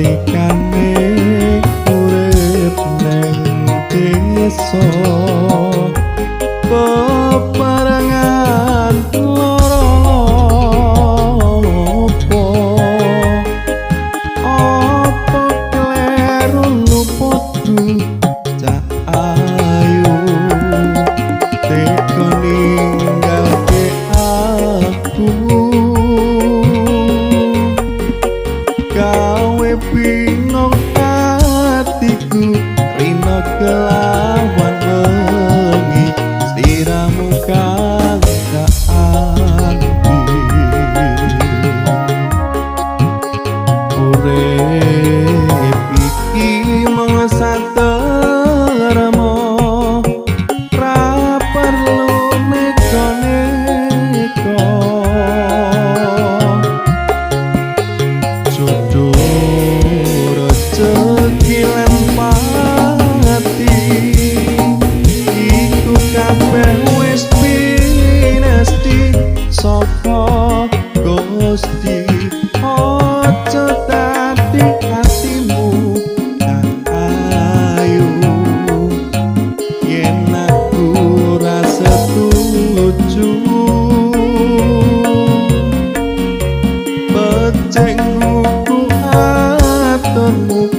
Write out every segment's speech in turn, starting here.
Nalikane urip neng desa, bebarengan loro opo opo kleru luputku, cah ayu, teko ninggalke aku, gawe bingung atiku rino kelawan wengi, sliramu kang tak andi. Urip iki mung satermo, ra perlu neko-neko. Jodoh rezeki lan pati iku kabeh wis pinesti saka Gusti. Aja dadi atimu tak ayu yen aku ra setuju. Becik ku aturmu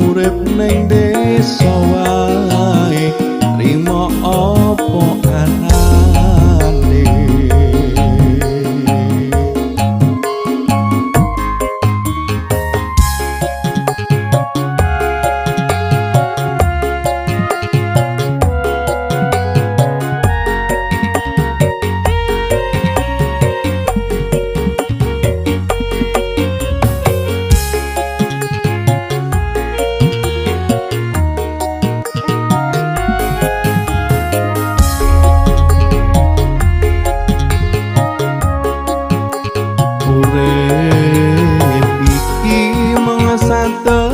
urip ning desa wae, trimo apa anane. Urip iki mung satermo.